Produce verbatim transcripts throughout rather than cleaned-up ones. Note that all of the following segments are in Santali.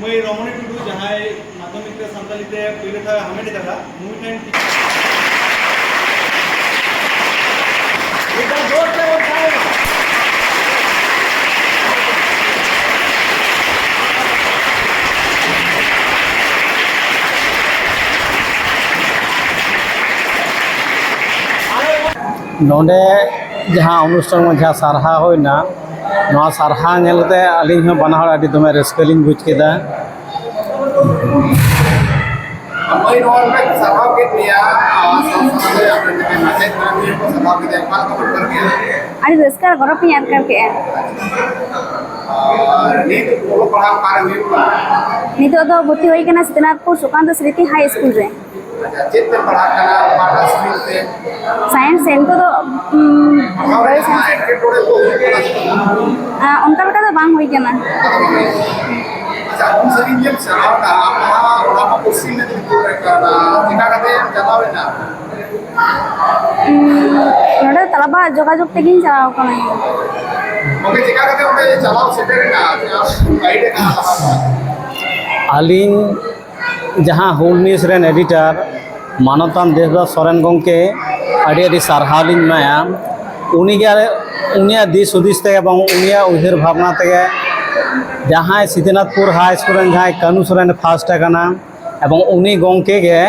ᱢᱟᱹᱭ ᱨᱚᱢᱚᱱᱤ ᱴᱩᱰᱩ, ᱡᱟᱦᱟᱸᱭ ᱢᱟᱫᱽᱫᱷᱚᱢᱤᱠ ᱨᱮ ᱥᱟᱱᱛᱟᱞᱤ ᱛᱮ ᱯᱳᱭᱞᱳ ᱴᱷᱟᱶ ᱮ ᱦᱟᱢᱮᱴ ᱠᱟᱫᱟ, ᱱᱩᱭ ᱴᱷᱮᱱ ᱱᱚᱰᱮ ᱡᱟᱦᱟᱸ ᱚᱱᱩᱥᱴᱷᱟᱱ, ᱡᱟᱦᱟᱸ ᱥᱟᱨᱦᱟᱣ ᱦᱩᱭᱱᱟ, ᱱᱚᱣᱟ ᱥᱟᱨᱦᱟᱣ ᱧᱮᱞ ᱠᱟᱛᱮ ᱟᱹᱞᱤᱧ ᱦᱚᱸ ᱵᱟᱱᱟ ᱦᱚᱲ ᱟᱹᱰᱤ ᱫᱚᱢᱮ ᱨᱟᱹᱥᱠᱟᱹ ᱞᱤᱧ ᱵᱩᱡᱽ ᱠᱮᱫᱟ᱾ ᱢᱟᱹᱭ, ᱱᱚᱣᱟ ᱨᱮ ᱥᱟᱨᱦᱟᱣ ᱠᱮᱫ ᱢᱮᱭᱟ, ᱟᱨ ᱥᱟᱶ ᱥᱟᱶᱛᱮ ᱟᱯᱮ ᱡᱟᱦᱟᱸᱭ ᱢᱟᱪᱮᱫ ᱢᱟᱱᱚᱛᱤᱭᱟᱹ ᱠᱚ ᱥᱟᱨᱦᱟᱣ ᱠᱮᱫᱟ, ᱚᱠᱟ ᱞᱮᱠᱟ ᱯᱮ ᱟᱴᱠᱟᱨ ᱠᱮᱫᱟ? ᱟᱹᱰᱤ ᱨᱟᱹᱥᱠᱟᱹ ᱟᱨ ᱜᱚᱨᱚᱵᱽ ᱤᱧ ᱟᱴᱠᱟᱨ ᱠᱮᱫᱼᱟ᱾ ᱟᱨ ᱱᱤᱛ ᱚᱞᱚᱜ ᱯᱟᱲᱦᱟᱣ ᱚᱠᱟᱨᱮ ᱦᱩᱭᱩᱜ ᱠᱟᱱᱟ? ᱱᱤᱛᱚᱜ ᱫᱚ ᱵᱷᱚᱨᱛᱤ ᱦᱩᱭ ᱠᱟᱱᱟ ᱥᱤᱛᱟᱹᱱᱟᱛᱷᱯᱩᱨ ᱥᱩᱠᱟᱱᱛᱚ ᱥᱢᱨᱤᱛᱤ ᱦᱟᱭ ᱥᱠᱩᱞ ᱨᱮ᱾ ᱟᱪᱪᱷᱟ, ᱪᱮᱫ ᱯᱮ ᱯᱟᱲᱦᱟᱜ ᱠᱟᱱᱟ? ᱚᱠᱟᱴᱟᱜ ᱥᱴᱨᱤᱢ ᱛᱮ? ᱥᱟᱭᱮᱱᱥ ᱨᱮ᱾ ᱱᱤᱛᱚᱜ ᱫᱚ, ᱩᱢ, ᱯᱟᱲᱦᱟᱣ ᱨᱮ ᱵᱚᱭᱮᱥ ᱡᱟᱦᱟᱸ ᱮᱴᱠᱮᱴᱚᱬᱮ ᱠᱚ ᱦᱩᱭᱩᱜ ᱠᱟᱱᱟ ᱥᱮ ᱵᱟᱝ? ᱟ, ᱚᱱᱠᱟ ᱞᱮᱠᱟ ᱫᱚ ᱵᱟᱝ ᱦᱩᱭ ᱠᱟᱱᱟ᱾ ᱟᱪᱪᱷᱟ, ᱩᱱ ᱥᱟᱺᱜᱤᱧ ᱜᱮᱢ ᱪᱟᱞᱟᱣ ᱮᱱᱟ, ᱟᱢ ᱢᱟ ᱚᱲᱟᱜ ᱢᱟ ᱯᱚᱥᱪᱤᱢ ᱢᱮᱫᱽᱱᱤᱯᱩᱨ ᱨᱮ ᱠᱟᱱᱟ, ᱪᱮᱠᱟ ᱠᱟᱛᱮᱢ ᱪᱟᱞᱟᱣ ᱮᱱᱟ? ᱩᱢ, ᱱᱚᱰᱮ ᱛᱟᱞᱟᱵᱟ ᱡᱳᱜᱟᱡᱳᱜᱽ ᱛᱮᱜᱮᱧ ᱪᱟᱞᱟᱣ ᱠᱟᱱᱟ᱾ ᱜᱚᱢᱠᱮ, ᱪᱮᱠᱟ ᱠᱟᱛᱮ ᱚᱸᱰᱮ ᱪᱟᱞᱟᱣ ᱥᱮᱴᱮᱨ ᱮᱱᱟ? ᱟᱢ ᱜᱟᱭᱤᱰ ᱮ ᱠᱟᱱᱟ ᱞᱟᱦᱟ ᱠᱷᱚᱱ? ᱟᱹᱞᱤᱧ ᱡᱟᱦᱟᱸ ᱦᱩᱞ ᱱᱤᱭᱩᱡᱽ ᱨᱮᱱ ᱮᱰᱤᱴᱟᱨ ᱢᱟᱱᱚᱛᱟᱱ ᱫᱮᱵᱽᱫᱟᱥ ᱥᱚᱨᱮᱱ ᱜᱚᱢᱠᱮ ᱟᱹᱰᱤ ᱟᱹᱰᱤ ᱥᱟᱨᱦᱟᱣ ᱞᱤᱧ ᱮᱢᱟᱭᱟ᱾ ᱩᱱᱤᱜᱮ, ᱩᱱᱤᱭᱟᱜ ᱫᱤᱥ ᱦᱩᱫᱤᱥ ᱛᱮ ᱮᱵᱚᱝ ᱩᱱᱤᱭᱟᱜ ᱩᱭᱦᱟᱹᱨ ᱵᱷᱟᱵᱽᱱᱟ ᱛᱮᱜᱮ ᱡᱟᱦᱟᱸᱭ ᱥᱤᱛᱟᱹᱱᱟᱛᱷᱯᱩᱨ ᱦᱟᱭ ᱥᱠᱩᱞ ᱨᱮᱱ ᱡᱟᱦᱟᱸᱭ ᱠᱟᱹᱱᱩ ᱥᱚᱨᱮᱱ ᱯᱷᱟᱥᱴ ᱟᱠᱟᱱᱟ, ᱮᱵᱚᱝ ᱩᱱᱤ ᱜᱚᱢᱠᱮ ᱜᱮ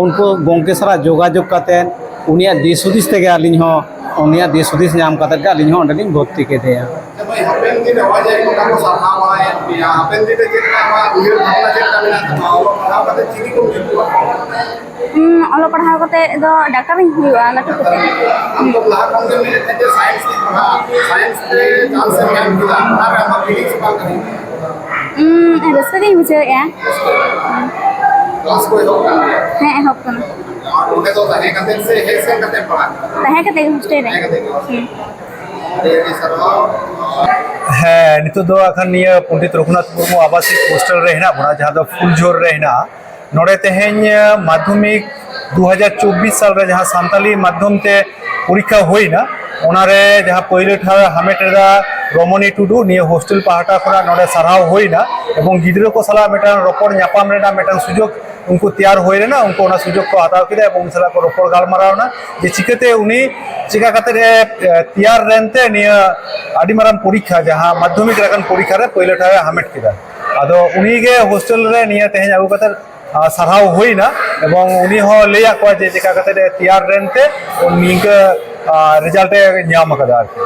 ᱩᱱᱠᱩ ᱜᱚᱢᱠᱮ ᱥᱟᱞᱟᱜ ᱡᱳᱜᱟᱡᱳᱜᱽ ᱠᱟᱛᱮᱫ ᱩᱱᱤᱭᱟᱜ ᱫᱤᱥ ᱦᱩᱫᱤᱥ ᱛᱮᱜᱮ ᱟᱹᱞᱤᱧ ᱦᱚᱸ, ᱩᱱᱤᱭᱟᱜ ᱫᱤᱥ ᱦᱩᱫᱤᱥ ᱧᱟᱢ ᱠᱟᱛᱮᱫ ᱜᱮ ᱟᱹᱞᱤᱧ ᱦᱚᱸ ᱚᱸᱰᱮᱞᱤᱧ ᱵᱷᱚᱨᱛᱤ ᱠᱮᱫᱮᱭᱟ᱾ ᱟᱪᱪᱷᱟ ᱢᱟᱹᱭ, ᱦᱟᱯᱮᱱ ᱫᱤᱱ ᱨᱮ ᱱᱚᱜᱼᱚᱭ ᱡᱮ ᱱᱚᱝᱠᱟ ᱠᱚ ᱥᱟᱨᱦᱟᱣ ᱵᱟᱲᱟᱭᱮᱫ ᱯᱮᱭᱟ, ᱦᱟᱯᱮᱱ ᱫᱤᱱ ᱨᱮ ᱪᱮᱫ ᱞᱮᱠᱟ ᱟᱢᱟᱜ ᱩᱭᱦᱟᱹᱨ ᱵᱷᱟᱵᱽᱱᱟ ᱪᱮᱫ ᱞᱮᱠᱟ ᱢᱮᱱᱟᱜ ᱛᱟᱢᱟ? ᱚᱞᱚᱜ ᱯᱟᱲᱦᱟᱣ ᱠᱟᱛᱮ ᱪᱤᱞᱤ ᱠᱚᱢ ᱦᱩᱭ ᱠᱚᱜᱼᱟ? ᱦᱩᱸ, ᱚᱞᱚᱜ ᱯᱟᱲᱦᱟᱣ ᱠᱟᱛᱮ ᱫᱚ ᱰᱟᱠᱛᱟᱨᱤᱧ ᱦᱩᱭᱩᱜᱼᱟ, ᱞᱟᱹᱴᱩ ᱠᱟᱛᱮ᱾ ᱟᱢ ᱫᱚ ᱞᱟᱦᱟ ᱠᱷᱚᱱ ᱜᱮᱢ ᱢᱮᱱᱮᱫ ᱛᱟᱦᱮᱸᱫ ᱡᱮ ᱥᱟᱭᱮᱱᱥ ᱛᱤᱧ ᱯᱟᱲᱦᱟᱜᱼᱟ, ᱥᱟᱭᱮᱱᱥ ᱛᱮ ᱪᱟᱱᱥ ᱮᱢ ᱧᱟᱢ ᱠᱮᱫᱟ, ᱚᱱᱟ ᱨᱮ ᱟᱢᱟᱜ ᱯᱷᱤᱞᱤᱝᱥ ᱚᱠᱟ ᱞᱮᱠᱟ ᱦᱩᱭᱩᱜ ᱠᱟᱱᱟ? ᱦᱩᱸ, ᱨᱟᱹᱥᱠᱟᱹ ᱜᱤᱧ ᱵᱩᱡᱷᱟᱹᱣᱮᱫᱼᱟ᱾ ᱠᱞᱟᱥ ᱠᱚ ᱮᱦᱚᱵ ᱠᱟᱱ ᱜᱮᱭᱟ? ᱦᱮᱸ, ᱮᱦᱚᱵ ᱠᱟᱱᱟ᱾ ᱟᱨ ᱚᱸᱰᱮ ᱫᱚ ᱛᱟᱦᱮᱸ ᱠᱟᱛᱮ ᱥᱮ ᱦᱮᱡ ᱥᱮᱱ ᱠᱟᱛᱮ ᱯᱟᱲᱦᱟᱜ ᱠᱟᱱᱟ? ᱛᱟᱦᱮᱸ ᱠᱟᱛᱮ ᱜᱮ ᱦᱳᱥᱴᱮᱞ ᱨᱮ᱾ ᱛᱟᱦᱮᱸ ᱠᱟᱛᱮ ᱜᱮ᱾ ᱦᱩᱸ᱾ ᱟᱹᱰᱤ ᱟᱹᱰᱤ ᱥᱟᱨᱦᱟᱣ᱾ ᱦᱮᱸ, ᱱᱤᱛᱚᱜ ᱫᱚ ᱟᱠᱷᱟᱱ ᱱᱤᱭᱟᱹ ᱯᱚᱱᱰᱤᱛ ᱨᱚᱜᱷᱩᱱᱟᱛᱷ ᱢᱩᱨᱢᱩ ᱟᱵᱟᱥᱤᱠ ᱦᱳᱥᱴᱮᱞ ᱨᱮ ᱦᱮᱱᱟᱜ ᱵᱚᱱᱟ, ᱡᱟᱦᱟᱸ ᱫᱚ ᱯᱷᱩᱞᱡᱷᱳᱨ ᱨᱮ ᱦᱮᱱᱟᱜᱼᱟ᱾ ᱱᱚᱰᱮ ᱛᱮᱦᱮᱧ, ᱮ, ᱢᱟᱫᱽᱫᱷᱚᱢᱤᱠ ᱫᱩ ᱦᱟᱡᱟᱨ ᱪᱚᱵᱵᱤᱥ ᱥᱟᱞ ᱨᱮ ᱡᱟᱦᱟᱸ ᱥᱟᱱᱛᱟᱞᱤ ᱢᱟᱫᱽᱫᱷᱚᱢ ᱛᱮ ᱯᱚᱨᱤᱠᱠᱷᱟ ᱦᱩᱭᱱᱟ, ᱚᱱᱟᱨᱮ ᱡᱟᱦᱟᱸ ᱯᱳᱭᱞᱳ ᱴᱷᱟᱶ ᱮ ᱦᱟᱢᱮᱴ ᱞᱮᱫᱟ ᱨᱚᱢᱚᱱᱤ ᱴᱩᱰᱩ, ᱱᱤᱭᱟᱹ ᱦᱳᱥᱴᱮᱞ ᱯᱟᱦᱴᱟ ᱠᱷᱚᱱᱟᱜ ᱱᱚᱰᱮ ᱥᱟᱨᱦᱟᱣ ᱦᱩᱭᱱᱟ᱾ ᱮᱵᱚᱝ ᱜᱤᱫᱽᱨᱟᱹ ᱠᱚ ᱥᱟᱞᱟᱜ ᱢᱤᱫᱴᱟᱝ ᱨᱚᱯᱚᱲ ᱧᱟᱯᱟᱢ ᱨᱮᱱᱟᱜ ᱢᱤᱫᱴᱟᱝ ᱥᱩᱡᱳᱜᱽ ᱩᱱᱠᱩ ᱛᱮᱭᱟᱨ ᱦᱩᱭ ᱞᱮᱱᱟ, ᱩᱱᱠᱩ ᱚᱱᱟ ᱥᱩᱡᱳᱜᱽ ᱠᱚ ᱦᱟᱛᱟᱣ ᱠᱮᱫᱟ ᱮᱵᱚᱝ ᱩᱱᱤ ᱥᱟᱞᱟᱜ ᱠᱚ ᱨᱚᱯᱚᱲ ᱜᱟᱞᱢᱟᱨᱟᱣ ᱮᱱᱟ ᱡᱮ ᱪᱤᱠᱟᱹᱛᱮ ᱩᱱᱤ ᱪᱤᱠᱟ ᱠᱟᱛᱮ ᱮ, ᱮ, ᱛᱮᱭᱟᱨ ᱞᱮᱱᱛᱮ ᱱᱤᱭᱟᱹ ᱟᱹᱰᱤ ᱢᱟᱨᱟᱝ ᱯᱚᱨᱤᱠᱠᱷᱟ, ᱡᱟᱦᱟᱸ ᱢᱟᱫᱽᱫᱷᱚᱢᱤᱠ ᱞᱮᱠᱟᱱ ᱯᱚᱨᱤᱠᱠᱷᱟ ᱨᱮ ᱯᱳᱭᱞᱳ ᱴᱷᱟᱶ ᱮ ᱦᱟᱢᱮᱴ ᱠᱮᱫᱟ᱾ ᱟᱫᱚ ᱩᱱᱤᱜᱮ ᱦᱳᱥᱴᱮᱞ ᱨᱮ ᱱᱤᱭᱟᱹ ᱛᱮᱦᱮᱧ ᱟᱹᱜᱩ ᱠᱟᱛᱮ ᱟᱨ ᱥᱟᱨᱦᱟᱣ ᱦᱩᱭᱱᱟ, ᱮᱵᱚᱝ ᱩᱱᱤ ᱦᱚᱸ ᱞᱟᱹᱭᱟᱫ ᱠᱚᱣᱟ ᱡᱮ ᱪᱮᱠᱟ ᱠᱟᱛᱮ ᱮ ᱛᱮᱭᱟᱨ ᱞᱮᱱᱛᱮ ᱱᱤᱝᱠᱟᱹ, ᱟᱨ, ᱨᱮᱡᱟᱞᱴ ᱮ ᱧᱟᱢ ᱟᱠᱟᱫᱟ ᱟᱨᱠᱤ᱾